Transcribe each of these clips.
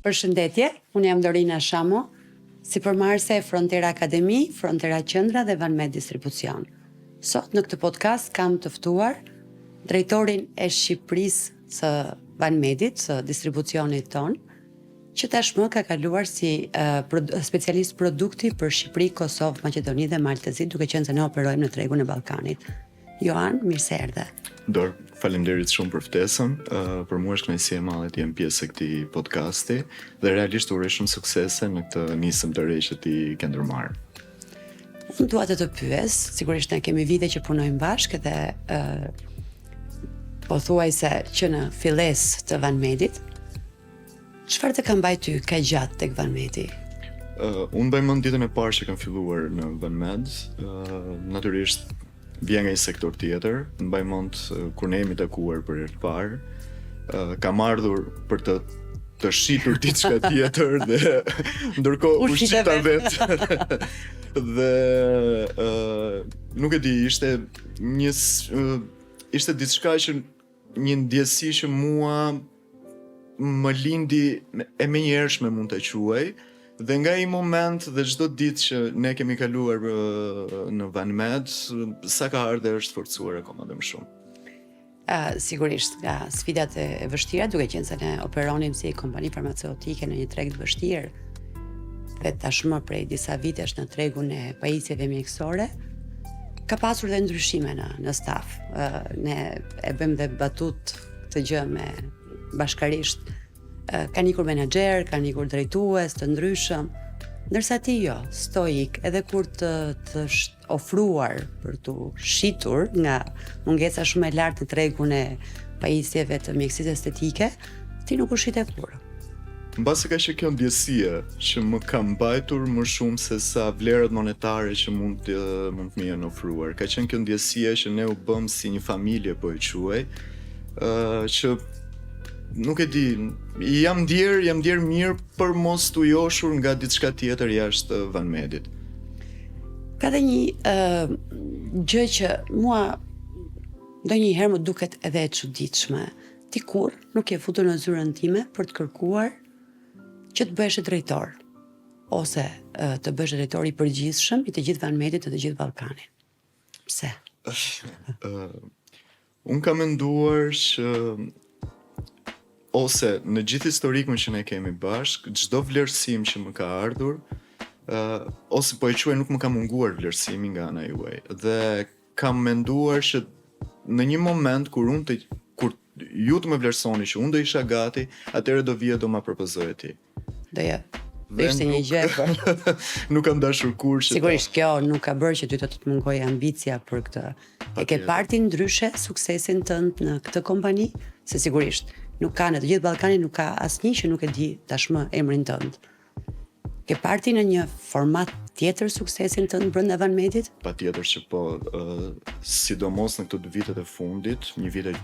Përshëndetje, unë jam Dorina Shamo, sipërmarrëse e Frontera Akademi, Frontera Qendra dhe VanMed Distribucion. Sot në këtë podcast kam të ftuar drejtorin e Shqipërisë së VanMedit, së distribucionit tonë, që tashmë ka kaluar si uh, specialist produkti për Shqipëri, Kosovë, Maqedoni dhe Mal të Zi, duke qenë se ne operojmë në tregun e Ballkanit. Joan, mirë se erdhe. Dor, faleminderit shumë për ftesën. Uh, për mua është kënaqësi e madhe të jem pjesë e këtij podcasti dhe realisht uroj shumë suksese në këtë nismë të re që ti ke ndërmarrë. Unë dua të të pyes, sigurisht ne kemi vite që punojmë bashkë dhe uh, pothuajse që në fillesë të VanMedit, Çfarë të ka mbajt ty kaq gjatë tek VanMedi? Uh, unë mbaj mend ditën e parë që kam filluar në VanMed, uh, natyrisht vija nga një sektor tjetër, mbaj mend uh, kur ne jemi takuar për herë të parë, uh, kam ardhur për të të shitur diçka tjetër dhe ndërkohë u shita vetë. dhe uh, nuk e di, ishte një uh, ishte diçka që një ndjesi që mua më lindi e menjëhershme mund ta quaj dhe nga ai moment dhe çdo ditë që ne kemi kaluar në VanMed, sa ka ardhur është forcuar akoma dhe më shumë. Uh, sigurisht nga sfidat e, e vështira, duke qenë se ne operonim si kompani farmaceutike në një treg të vështirë, dhe tashmë prej disa vitesh në tregun e pajisjeve mjekësore, ka pasur dhe ndryshime në në staf. Uh, ne e bëjmë dhe batutë këtë gjë me bashkarisht. Kanë ikur menaxherë, kanë ikur drejtues të ndryshëm, ndërsa ti jo, stoik, edhe kur të të është ofruar për t'u shitur nga mungesa shumë e lartë në tregun e pajisjeve të mjekësisë estetike, ti nuk u shite kurrë. Mbase ka qenë kjo ndjesia që më ka mbajtur më shumë se sa vlerat monetare që mund të mund të më jenë ofruar. Ka qenë kjo ndjesia që ne u bëmë si një familje po e quaj, ë që nuk e di, jam ndier, jam ndier mirë për mos t'u joshur nga diçka tjetër jashtë VanMedit. Ka dhe një uh, gjë që mua ndonjëherë më duket edhe e çuditshme. Ti kurrë nuk je futur në zyrën time për të kërkuar që të bëhesh drejtor ose të bëhesh drejtor i përgjithshëm i të gjithë VanMedit të të gjithë Ballkanit. Pse? Uh, unë kam menduar që ose në gjithë historikun që ne kemi bashkë, çdo vlerësim që më ka ardhur, uh, ose po e quaj nuk më ka munguar vlerësimi nga ana juaj. Dhe kam menduar që në një moment kur unë të kur ju të më vlerësoni që unë do isha gati, atëherë do vije do ma propozoje ti. Do ja. Do ishte një gjë e bërë. nuk kam dashur kurrë që Sigurisht kjo nuk ka bërë që ty të të mungojë ambicia për këtë. E ke parë ti ndryshe suksesin tënd në këtë kompani? Se sigurisht nuk ka në të gjithë Ballkanin nuk ka asnjë që nuk e di tashmë emrin tënd. Ke parë ti në një format tjetër suksesin tënd brenda VanMedit? Patjetër që po, uh, sidomos në këto dy vitet e fundit, një vit e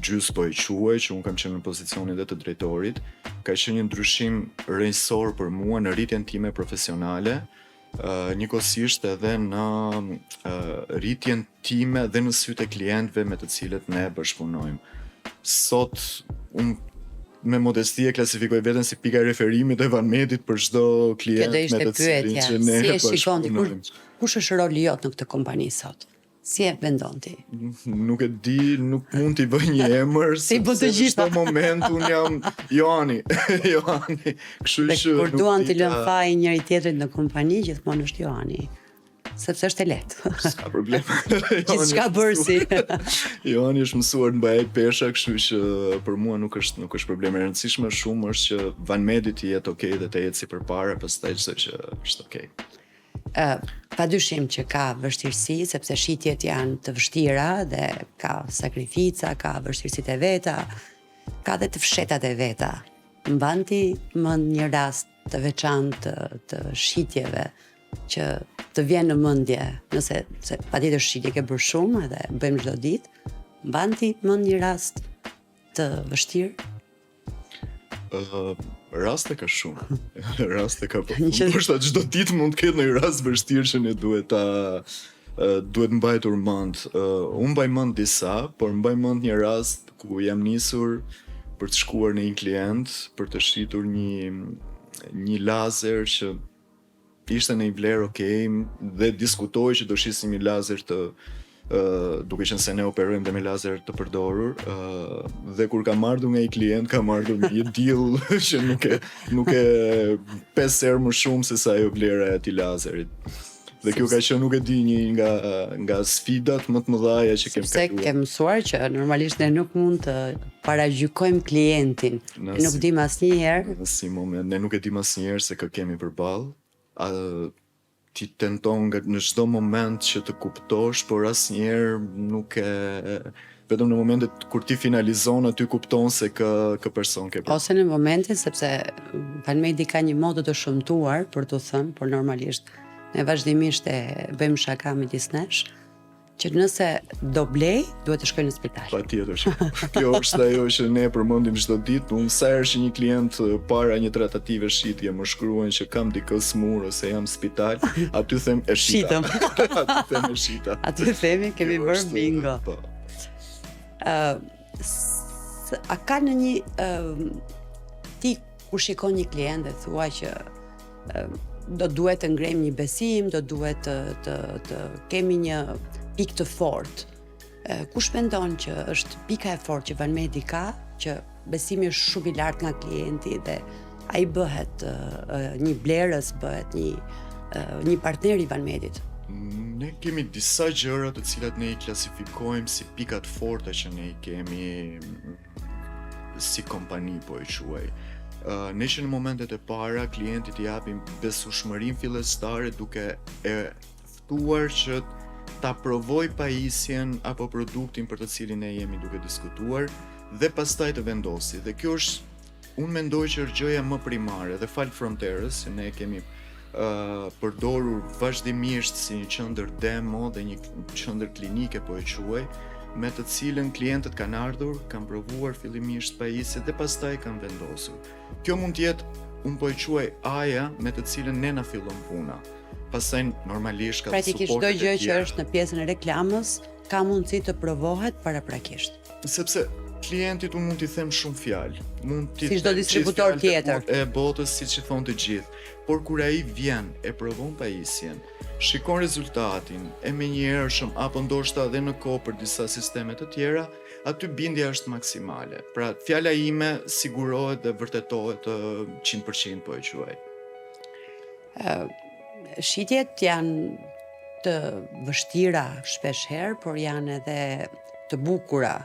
gjysmë po e quaj që unë kam qenë në pozicionin dhe të drejtorit, ka qenë një ndryshim rrënjësor për mua në rritjen time profesionale, uh, njëkohësisht edhe në uh, rritjen time dhe në sytë e klientëve me të cilët ne bashkëpunojmë. Sot unë me modesti e klasifikoj veten si pika e referimit e VanMedit për çdo klient me të cilin që ne si e shikon ti kush, kush është roli jot në këtë kompani sot? Si e mendon ti? Nuk e di, nuk mund t'i vë një emër, si bën të gjitha. Në çdo moment unë jam Joani, Joani. Kështu që kur duan t'i lënë fajin njëri tjetrit në kompani, gjithmonë është Joani. Sepse është e lehtë. S'ka problem. Gjithçka bërë si. Joani është mësuar të mbajë pesha, kështu që për mua nuk është nuk është problem e rëndësishme shumë është që VanMedi të jetë okay dhe të ecë përpara, pastaj çdo gjë është okay. Ë, pa dyshim që ka vështirësi, sepse shitjet janë të vështira dhe ka sakrifica, ka vështirësitë e veta, ka dhe të fshehtat e veta. Mban ti mend një rast të veçantë të, të shitjeve që të vjen në mendje, nëse se patjetër shitje ke bërë shumë edhe bëjmë çdo ditë, mban ti mend një rast të vështirë? Uh, raste ka shumë. raste ka po. Ndoshta çdo ditë mund të ketë ndonjë rast vështirë që ne duhet ta uh, duhet mbajtur mend. Uh, unë mbaj mend disa, por mbaj mend një rast ku jam nisur. për të shkuar në një klient, për të shitur një një lazer që ishte në një vlerë okay dhe diskutoi që do shisim një lazer të uh, duke qenë se ne operojmë dhe me lazer të përdorur, uh, dhe kur kam ardhur nga një klient, kam ardhur me një deal që nuk e nuk e pesë herë më shumë se sa ajo vlera e atij lazerit. Dhe kjo ka qenë nuk e di një nga nga sfidat më të mëdha që kemi kaluar. Sepse kemi mësuar që normalisht ne nuk mund të paragjykojmë klientin. Ne nuk dimë asnjëherë. Në si moment, ne nuk e dimë asnjëherë se kë kemi përballë. A ti tenton nga në çdo moment që të kuptosh, por asnjëherë nuk e vetëm në momentet kur ti finalizon aty kupton se kë kë person ke për. Ose në momentin sepse Vanmedi ka një moto të shëmtuar për të thënë, por normalisht ne vazhdimisht e bëjmë shaka midis nesh, që nëse do blej, duhet të shkoj në spital. Patjetër që. Kjo është ajo që ne përmendim çdo ditë. Unë sa herë që një klient para një tratative shitje më shkruan që kam dikë smur ose jam në spital, aty them e shita. Shitëm. aty them e shita. Aty themi kemi bërë bingo. Po. Ë uh, a ka në një uh, ti kur shikon një klient dhe thua që uh, do duhet të ngrejmë një besim, do duhet të të të kemi një pikë të fortë. Kush mendon që është pika e fortë që Vanmedi ka, që besimi është shumë i lartë nga klienti dhe ai bëhet një blerës, bëhet një një partner i Vanmedit. Ne kemi disa gjëra të cilat ne i klasifikojmë si pika të forta që ne i kemi si kompani po e quaj. Uh, ne që në momentet e para klientit i japim besueshmërinë fillestare duke e ftuar që ta provoj pajisjen apo produktin për të cilin ne jemi duke diskutuar dhe pastaj të vendosi. Dhe kjo është unë mendoj që është gjëja më primare dhe falë Fronterës që ne kemi uh, përdorur vazhdimisht si një qendër demo dhe një qendër klinike po e quaj, me të cilën klientët kanë ardhur, kanë provuar fillimisht pajisjet dhe pastaj kanë vendosur. Kjo mund të jetë, unë po e quaj A-ja me të cilën ne na fillon puna. Pastaj normalisht ka Praktikisht çdo gjë që është në pjesën e reklamës ka mundësi të provohet paraprakisht. Sepse klientit unë mund t'i them shumë fjalë, mund t'i si çdo distributor tjetër e botës siç i thonë të gjithë, por kur ai vjen e provon pajisjen, shikon rezultatin e menjëhershëm apo ndoshta edhe në kohë për disa sisteme të tjera, aty bindja është maksimale. Pra, fjala ime sigurohet dhe vërtetohet 100% po e quaj. Shitjet janë të vështira shpesh herë, por janë edhe të bukura.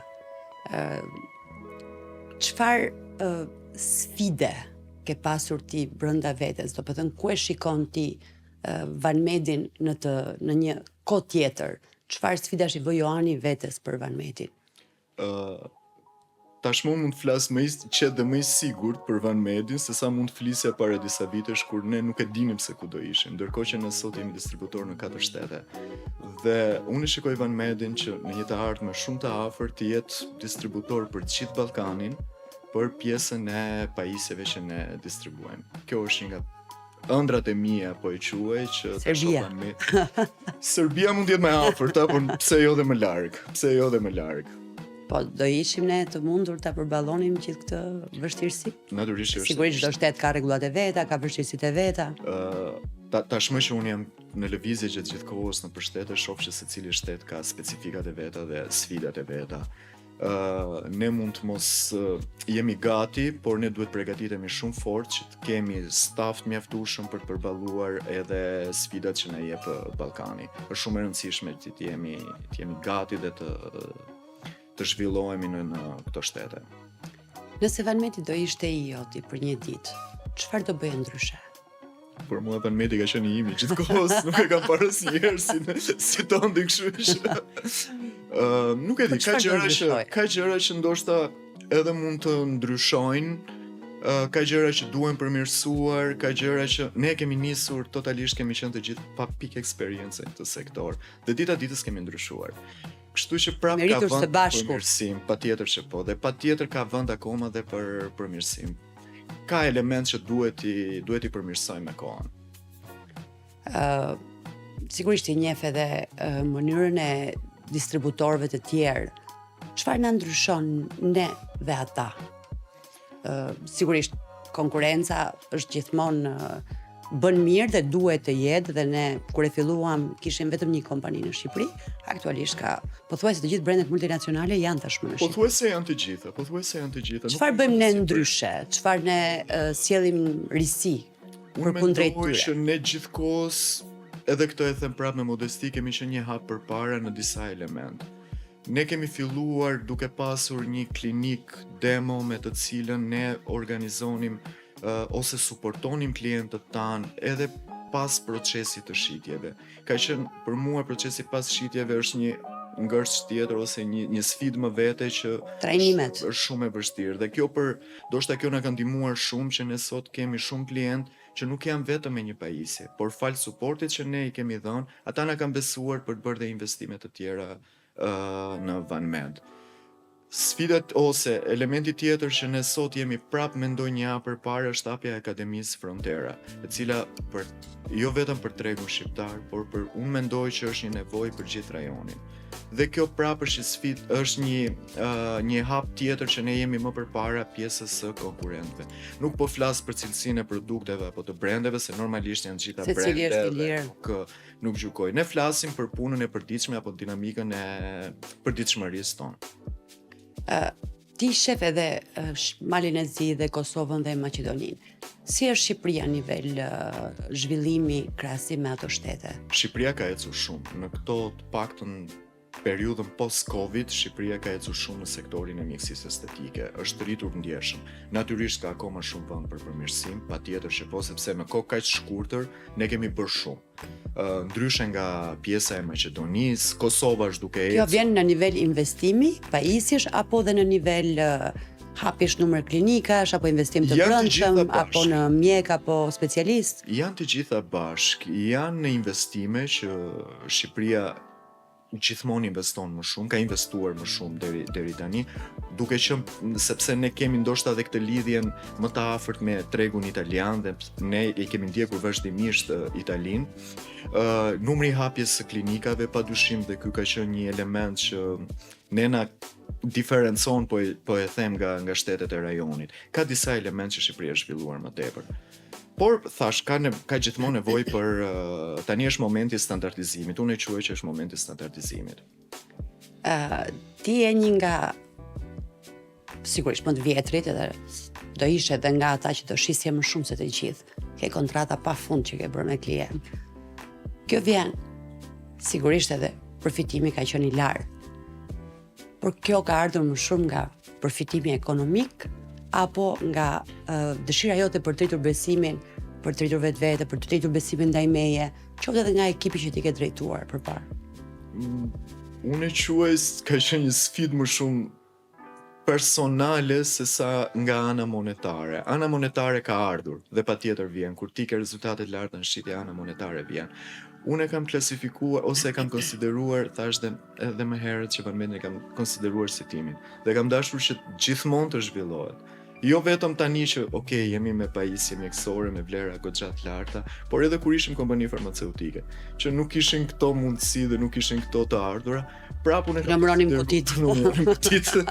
Çfarë sfide ke pasur ti brenda vetes? Domethënë ku e shikon ti Vanmedin në të në një kohë tjetër? Çfarë sfidash i vë Joani vetes për Vanmedin? Ë uh, tashmë mund të flas më i qetë dhe më i sigurt për Vanmedin se sa mund të flisja para disa vitesh kur ne nuk e dinim se ku do ishim, ndërkohë që ne sot jemi distributor në katër shtete. Dhe unë e shikoj Vanmedin që në një të ardhme shumë të afërt të jetë distributor për të gjithë Ballkanin për pjesën e pajisjeve që ne distribuojmë. Kjo është një nga ëndrrat e mia po e quaj që të shoh me Serbia mund të jetë më e afërt, apo pse jo dhe më larg? Pse jo dhe më larg? Po, do ishim ne të mundur ta përballonim gjithë këtë vështirësi? Natyrisht që është. Sigurisht çdo shtet ka rregullat e veta, ka vështirësitë e veta. Ë, uh, ta, tashmë që unë jam në lëvizje gjatë gjithë kohës nëpër shtete, shoh që secili shtet ka specifikat e veta dhe sfidat e veta. Uh, ne mund të mos uh, jemi gati, por ne duhet përgatitemi shumë fort që të kemi staf të mjaftueshëm për të përballuar edhe sfidat që na jep Ballkani. Është shumë e rëndësishme që të jemi të jemi gati dhe të të zhvillohemi në në këto shtete. Nëse Vanmedi do ishte i joti për një ditë, çfarë do bëje ndryshe? Por mua Vanmedi ka qenë i imi gjithë kohës, nuk e kam parë asnjëherë si si tëndin kështu që. Ë, nuk e di, po ka gjëra që ka gjëra që ndoshta edhe mund të ndryshojnë, uh, ka gjëra që duhen përmirësuar, ka gjëra që ne kemi nisur totalisht kemi qenë të gjithë pa pikë eksperience në këtë sektor. Dhe dita ditës kemi ndryshuar. Kështu që prapë ka vend për përmirësim, patjetër që po, dhe patjetër ka vend akoma dhe për përmirësim. Ka element që duhet t'i duhet t'i përmirësojmë me kohën. Ë uh, sigurisht i njeh edhe uh, mënyrën e distributorëve të tjerë. Çfarë na ndryshon ne dhe ata? Uh, sigurisht konkurrenca është gjithmonë uh, bën mirë dhe duhet të jetë dhe ne kur e filluam kishim vetëm një kompani në Shqipëri, aktualisht ka pothuajse të gjithë brendet multinacionale janë tashmë në Shqipëri. Pothuajse janë të gjitha, pothuajse janë të gjitha. Çfarë bëjmë ne ndryshe? Çfarë ne uh, sjellim risi përkundrejt tyre? Unë mendoj që ne gjithkohës edhe këtë e them prapë me modesti, kemi qenë një hap përpara në disa elemente. Ne kemi filluar duke pasur një klinikë demo me të cilën ne organizonim uh, ose suportonim klientët tanë edhe pas procesit të shitjeve. Ka qenë për mua procesi pas shitjeve është një ngërç tjetër ose një një sfidë më vete që trajnimet është shumë e vështirë dhe kjo për ndoshta kjo na ka ndihmuar shumë që ne sot kemi shumë klientë që nuk janë vetëm me një pajisje, por falë suportit që ne i kemi dhënë, ata na kanë besuar për të bërë dhe investime të tjera uh, në VanMed. Sfidat ose elementi tjetër që ne sot jemi prap mendoj një hap përpara është hapja e Akademisë Frontera, e cila për jo vetëm për tregun shqiptar, por për unë mendoj që është një nevojë për gjithë rajonin. Dhe kjo prap është një sfidë, është një uh, një hap tjetër që ne jemi më përpara pjesës së konkurrentëve. Nuk po flas për cilësinë e produkteve apo të brendeve, se normalisht janë të gjitha brende. Secili është i lirë. Nuk, nuk gjykoj. Ne flasim për punën e përditshme apo dinamikën e përditshmërisë tonë. Ë uh, ti shef edhe uh, Malin e Zi dhe Kosovën dhe Maqedoninë. Si është Shqipëria në nivel uh, zhvillimi krahasim me ato shtete? Shqipëria ka ecur shumë. Në këto të paktën periudhën post-Covid, Shqipëria ka ecur shumë në sektorin e mjekësisë estetike, është rritur ndjeshëm. Natyrisht ka akoma shumë vend për përmirësim, patjetër që po, sepse në kohë kaq shkurtër ne kemi bërë shumë. Ë ndryshe nga pjesa e Maqedonisë, Kosova është duke ecur. Kjo vjen në nivel investimi, pajisjesh apo dhe në nivel hapjesh numër klinikash apo investim të brendshëm apo në mjek apo specialist? Janë të gjitha bashkë, janë në investime që Shqipëria gjithmonë investon më shumë, ka investuar më shumë deri deri tani, duke qenë sepse ne kemi ndoshta edhe këtë lidhjen më të afërt me tregun italian dhe ne i kemi ndjekur vazhdimisht uh, Italinë. Ë uh, numri i hapjes së klinikave padyshim dhe ky ka qenë një element që ne na diferencon po e, po e them nga nga shtetet e rajonit. Ka disa elementë që Shqipëria është zhvilluar më tepër. Por thash ka ne, ka gjithmonë nevojë për uh, tani është momenti i standardizimit. Unë e quaj që është momenti i standardizimit. Ë uh, ti je një nga sigurisht më të vjetrit edhe do ishe edhe nga ata që do shisje më shumë se të gjithë. Ke kontrata pa fund që ke bërë me klient. Kjo vjen sigurisht edhe përfitimi ka qenë i lartë. Por kjo ka ardhur më shumë nga përfitimi ekonomik apo nga uh, dëshira jote për të rritur besimin, për të rritur vetveten, për të rritur besimin ndaj meje, qoftë edhe nga ekipi që ti ke drejtuar përpara. Mm, unë e quaj ka qenë një sfidë më shumë personale se sa nga ana monetare. Ana monetare ka ardhur dhe patjetër vjen kur ti ke rezultate të larta në shitje, ana monetare vjen. Unë e kam klasifikuar ose e kam konsideruar, thash dhe edhe më herët që VanMedin e kam konsideruar si timin dhe kam dashur që gjithmonë të zhvillohet. Jo vetëm tani që, ok, jemi me pajisje mjekësore, me vlera goxha të larta, por edhe kur ishim kompani farmaceutike, që nuk ishin këto mundësi dhe nuk ishin këto të ardhura, prapë unë e kam numëronim kutitë. Numëronim kutitë.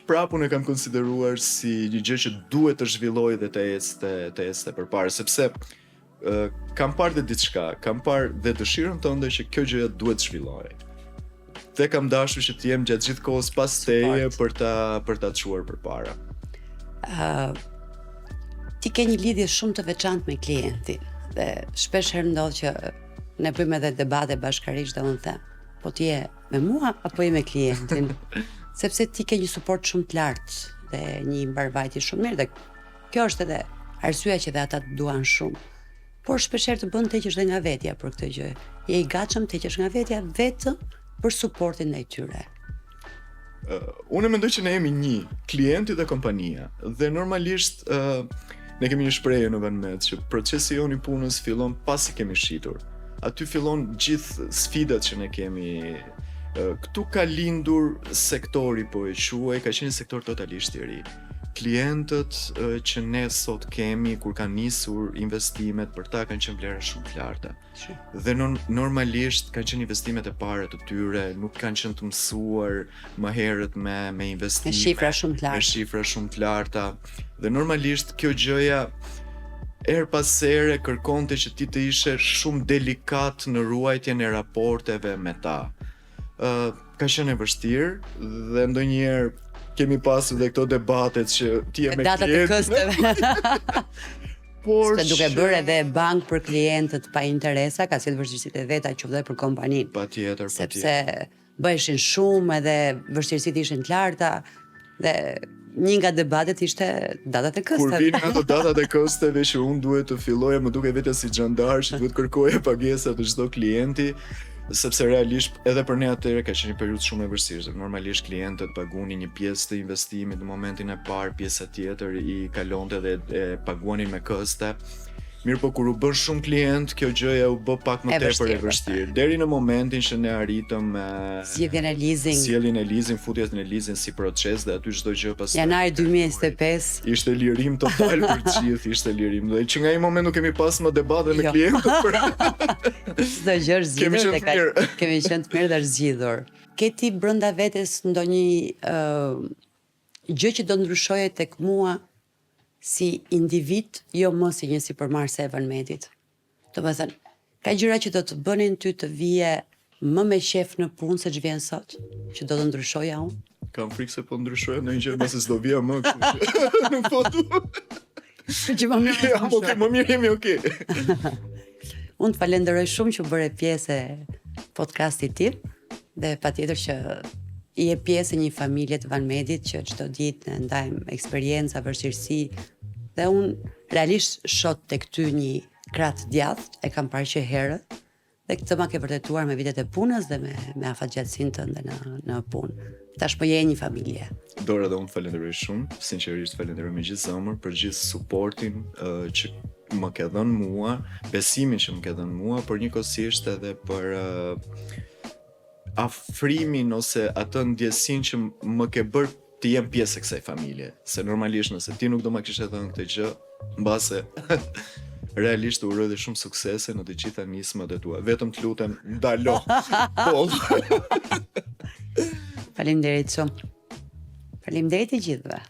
Prapë unë e kam konsideruar si një gjë që duhet të zhvillojë dhe të ecte, të ecte përpara, sepse kam parë dhe diçka, kam parë dhe dëshirën tënde që kjo gjë duhet të zhvillohej. Dhe kam dashur që të jem gjatë gjithë kohës pas teje për ta për ta çuar përpara. Ë uh, ti ke një lidhje shumë të veçantë me klientin dhe shpesh herë ndodh që ne bëjmë edhe debate bashkarisht dhe unë them, po ti je me mua apo je me klientin? Sepse ti ke një suport shumë të lartë dhe një mbarëvajtje shumë mirë dhe Kjo është edhe arsyeja që dhe ata të duan shumë. Por shpeshherë të bën të heqësh dhe nga vetja për këtë gjë. Je i gatshëm të heqësh nga vetja vetëm për suportin ndaj tyre. Uh, unë mendoj që ne jemi një, klienti dhe kompania. Dhe normalisht uh, ne kemi një shprehje në VanMed që procesi jonë i punës fillon pasi kemi shitur. Aty fillon gjithë sfidat që ne kemi. Uh, këtu ka lindur sektori po e quaj, ka qenë një sektor totalisht i ri. Klientët që ne sot kemi kur kanë nisur investimet për ta kanë qenë vlera shumë të larta. Dhe normalisht kanë qenë investimet e para të tyre, nuk kanë qenë të mësuar më herët me me investime, me shifra shumë të larta. Me shifra shumë të larta. Dhe normalisht kjo gjëja herë pas here kërkonte që ti të ishe shumë delikat në ruajtjen e raporteve me ta. Ë uh, ka qenë e vështirë dhe ndonjëherë kemi pasur dhe këto debatet që ti je me datat e kësteve. Por Se duke bërë edhe bankë për klientët pa interesa, ka sjellë vështirësitë e veta qoftë edhe për kompaninë. Patjetër, patjetër. Sepse bëheshin shumë edhe vështirësitë ishin të larta dhe një nga debatet ishte datat e kësteve. Kur vinin ato datat e kësteve që unë duhet të filloja, më dukej vetja si xhandar që duhet kërkoja pagesa të çdo klienti, sepse realisht edhe për ne atëherë ka qenë një periudhë shumë e vështirë, sepse normalisht klientët paguanin një pjesë të investimit në momentin e parë, pjesa tjetër i kalonte dhe e paguanin me këste. Mirëpo kur u bën shumë klient, kjo gjëja u bë pak më tepër e vështirë. Deri në momentin që ne arritëm me zgjidhjen e leasing, sjelljen e leasing, futjen e leasing si proces dhe aty çdo gjë pastaj. Janar 2025 ishte lirim total për të gjithë, ishte lirim. Dhe që nga ai moment nuk kemi pas më debate me jo. klientët për çdo gjë është zgjidhur kemi qenë të mirë. Kemi qenë të mirë dhe është zgjidhur. Ke ti brenda vetes ndonjë uh, gjë që do ndryshoje tek mua si individ, jo më si një sipërmarrëse e Vanmedit. Domethënë, ka gjëra që do të bënin ty të vije më me qejf në punë se ç'vjen sot, që do të ndryshoja unë? Kam frikë se po ndryshoja ndonjë gjë, mbase s'do vija më, kështu që nuk po du. Kështu që më mirë. Ja, okay, më mirë jemi okay. Unë të falenderoj shumë që bëre pjesë e podcastit tim dhe patjetër që je pjesë e një familje të Vanmedit që çdo ditë ne ndajmë eksperienca, vështirësi dhe unë realisht shoh tek ty një krah të djathtë, e kam parë që herët dhe këtë ma ke vërtetuar me vitet e punës dhe me me afatgjatësinë tënde në në punë. Tashmë je një familje. Dora dhe unë të falenderoj shumë, sinqerisht falenderoj me gjithë zemër për gjithë suportin uh, që më ke dhënë mua, besimin që më ke dhënë mua, por njëkohësisht edhe për uh, afrimin ose atë ndjesinë që më ke bërë të jem pjesë e kësaj familje. Se normalisht nëse ti nuk do ma kishe dhënë këtë gjë, mbase realisht të uroj dhe shumë suksese në të gjitha nismat e tua. Vetëm të lutem, ndalo. Boll. Faleminderit shumë. Faleminderit të gjithëve.